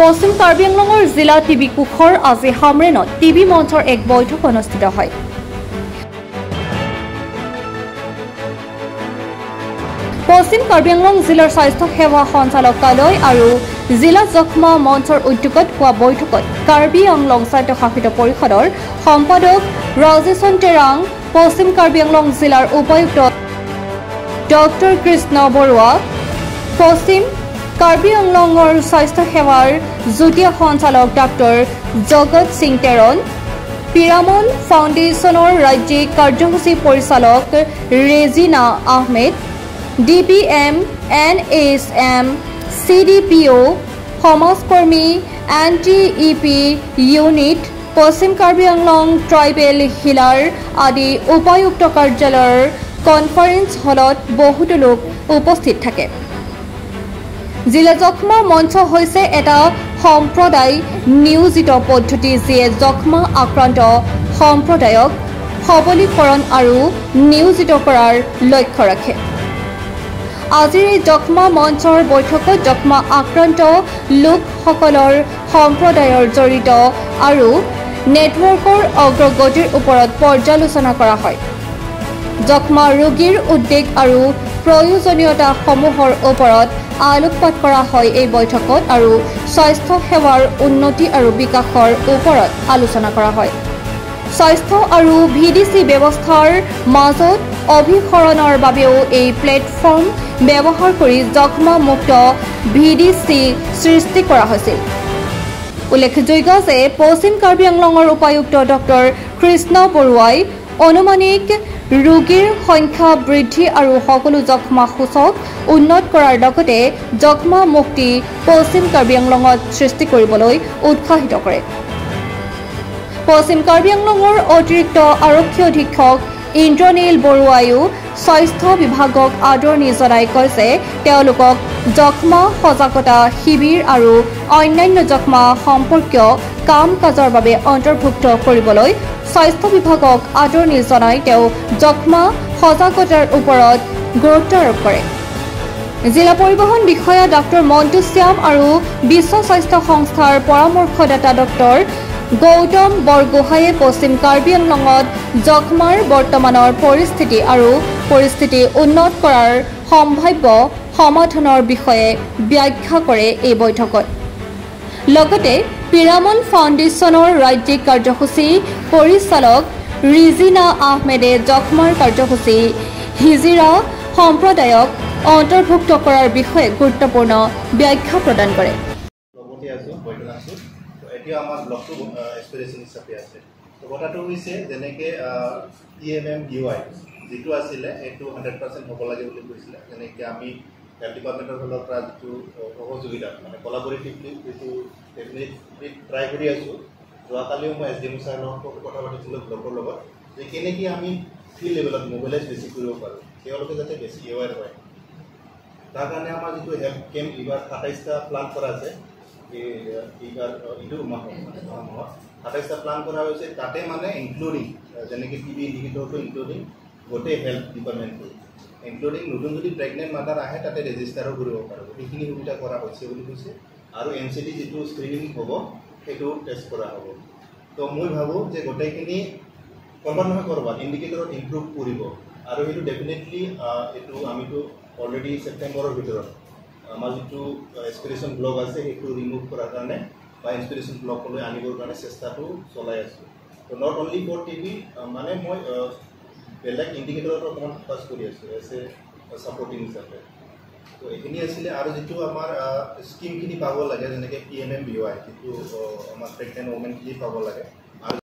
পশ্চিম কাৰ্বি আংলঙৰ জিলা টিবি কোষৰ আজি হামৰেণত টিবি মঞ্চৰ এক বৈঠক অনুষ্ঠিত হয়। পশ্চিম কাৰ্বি আংলং জিলাৰ স্বাস্থ্য সেৱা সঞ্চালকালয় আৰু জিলা যক্ষ্মা মঞ্চৰ উদ্যোগত হোৱা বৈঠকত কাৰ্বি আংলং স্বায়ত্তশাসিত পৰিষদৰ সম্পাদক ৰাজেশন টেৰাং, পশ্চিম কাৰ্বি আংলং জিলাৰ উপায়ুক্ত ডক্টৰ কৃষ্ণ বৰুৱা, পশ্চিম কাৰ্বি আংলঙৰ স্বাস্থ্য সেৱাৰ যুটীয়া সঞ্চালক ডাক্তৰ জগত সিং টেৰণ, পিৰামল ফাউণ্ডেশ্যনৰ ৰাজ্যিক কাৰ্যসূচী পৰিচালক Regina Ahmed, D P M, N H M, C D P O, সমাজকৰ্মী, N T E P unit, Paschim Karbi Anglong tribal healer আদি উপায়ুক্ত কাৰ্যালয়ৰ কনফাৰেন্স হলত বহুতো লোক উপস্থিত থাকে। জিলা যক্ষ্মা মঞ্চ হৈছে এটা সম্প্ৰদায় নিয়োজিত পদ্ধতি যিয়ে যক্ষ্মা আক্ৰান্ত সম্প্ৰদায়ক সবলীকৰণ আৰু নিয়োজিত কৰাৰ লক্ষ্য ৰাখে। আজিৰ এই যক্ষ্মা মঞ্চৰ বৈঠকত যক্ষ্মা আক্ৰান্ত লোকসকলৰ সম্প্ৰদায়ৰ জড়িত আৰু নেটৱৰ্কৰ অগ্ৰগতিৰ ওপৰত পৰ্যালোচনা কৰা হয়। যক্ষ্মা ৰোগীৰ উদ্বেগ আৰু প্ৰয়োজনীয়তাসমূহৰ ওপৰত আলোকপাত কৰা হয় এই বৈঠকত আৰু স্বাস্থ্য সেৱাৰ উন্নতি আৰু বিকাশৰ ওপৰত আলোচনা কৰা হয়। স্বাস্থ্য আৰু ভি ডি চি ব্যৱস্থাৰ মাজত অভিসৰণৰ বাবেও এই প্লেটফৰ্ম ব্যৱহাৰ কৰি যক্ষ্মা মুক্ত ভি ডি চি সৃষ্টি কৰা হৈছিল। উল্লেখযোগ্য যে পশ্চিম কাৰ্বি আংলঙৰ উপায়ুক্ত ডক্টৰ কৃষ্ণ বৰুৱাই অনুমানিক ৰোগীৰ সংখ্যা বৃদ্ধি আৰু সকলো যক্ষ্মা সূচক উন্নত কৰাৰ লগতে যক্ষ্মা মুক্তি পশ্চিম কাৰ্বি আংলঙত সৃষ্টি কৰিবলৈ উৎসাহিত কৰে। পশ্চিম কাৰ্বি আংলঙৰ অতিৰিক্ত আৰক্ষী অধীক্ষক ইন্দ্ৰনীল বৰুৱায়ো স্বাস্থ্য বিভাগক আদৰণি জনাই কয় যে তেওঁলোকক যক্ষ্মা সজাগতা শিবিৰ আৰু অন্যান্য যক্ষ্মা সম্পৰ্কীয় কাম কাজৰ বাবে অন্তৰ্ভুক্ত কৰিবলৈ স্বাস্থ্য বিভাগক আদৰণি জনাই তেওঁ যক্ষ্মা সজাগতাৰ ওপৰত গুৰুত্ব আৰোপ কৰে। জিলা পৰিবহণ বিষয়া ডক্টৰ মণ্টু শ্যাম আৰু বিশ্ব স্বাস্থ্য সংস্থাৰ পৰামৰ্শদাতা ডক্টৰ গৌতম বৰগোহাঁয়ে পশ্চিম কাৰ্বি আংলঙত যক্ষ্মাৰ বৰ্তমানৰ পৰিস্থিতি আৰু পৰিস্থিতি উন্নত কৰাৰ সম্ভাৱ্য সমাধানৰ বিষয়ে ব্যাখ্যা কৰে এই বৈঠকত। লগতে পিৰামল ফাউণ্ডেশ্যনৰ ৰাজ্যিক কাৰ্যসূচী পৰিচালক ৰিজিনা আহমেদে যক্ষ্মাৰ কাৰ্যসূচী হিজিৰা সম্প্ৰদায়ক অন্তৰ্ভুক্ত কৰাৰ বিষয়ে গুৰুত্বপূৰ্ণ ব্যাখ্যা প্ৰদান কৰে। এতিয়া আমাৰ ব্লকটো এছপিৰেশ্যন হিচাপে আছে। তো কথাটো হৈছে যেনেকৈ P M M U I যিটো আছিলে সেইটো 100% হ'ব লাগে বুলি কৈছিলে। যেনেকৈ আমি হেল্থ ডিপাৰ্টমেণ্টৰ ফালৰ পৰা যিটো সহযোগিতা মানে কলাবৰেটিভলি যিটো ডেফিনেটলি ট্ৰাই কৰি আছোঁ। যোৱাকালিও মই এছ ডি এম ছাৰৰ লগত কথা পাতিছিলোঁ ব্লকৰ লগত যে কেনেকৈ আমি ফিল্ড লেভেলত মোবিলাইজ বেছি কৰিব পাৰোঁ, তেওঁলোকে যাতে বেছি এৱেৰ হয়। তাৰ কাৰণে আমাৰ যিটো হেল্থ কেম্প এইবাৰ 27টা প্লান কৰা আছে। এইবাৰ এইটো মাহত মানে অহা মাহত 27টা প্লান কৰা হৈছে। তাতে মানে ইনক্লুডিং যেনেকৈ টি বি ইণ্ডিকেটৰটো ইনক্লুডিং গোটেই হেল্থ ডিপাৰ্টমেণ্টটো ইনক্লুডিং নতুন যদি প্ৰেগনেণ্ট মাদাৰ আহে তাতে ৰেজিষ্টাৰো কৰিব পাৰিব, সেইখিনি সুবিধা কৰা হৈছে বুলি কৈছে। আৰু এন চি ডি যিটো স্ক্ৰিনিং হ'ব সেইটো টেষ্ট কৰা হ'ব। তো মই ভাবোঁ যে গোটেইখিনি ক'ৰবাত নহয় ক'ৰবাত ইণ্ডিকেটৰত ইম্প্ৰুভ কৰিব আৰু সেইটো ডেফিনেটলি এইটো আমিতো অলৰেডি ছেপ্টেম্বৰৰ ভিতৰত আমাৰ যিটো এছপিৰেশ্যন ব্লক আছে সেইটো ৰিমুভ কৰাৰ কাৰণে বা ইনস্পিৰেশ্যন ব্লকলৈ আনিবৰ কাৰণে চেষ্টাটো চলাই আছোঁ। তো not only for T B মানে মই বেলেগ ইণ্ডিকেটৰতো অকণমান ফ'কাছ কৰি আছোঁ এজ এ ছাপৰ্টিং হিচাপে। তো এইখিনি আছিলে। আৰু যিটো আমাৰ স্কীমখিনি পাব লাগে যেনেকৈ P M M B Y যিটো আমাৰ প্ৰেগনেণ্ট ওমেনখিনি পাব লাগে।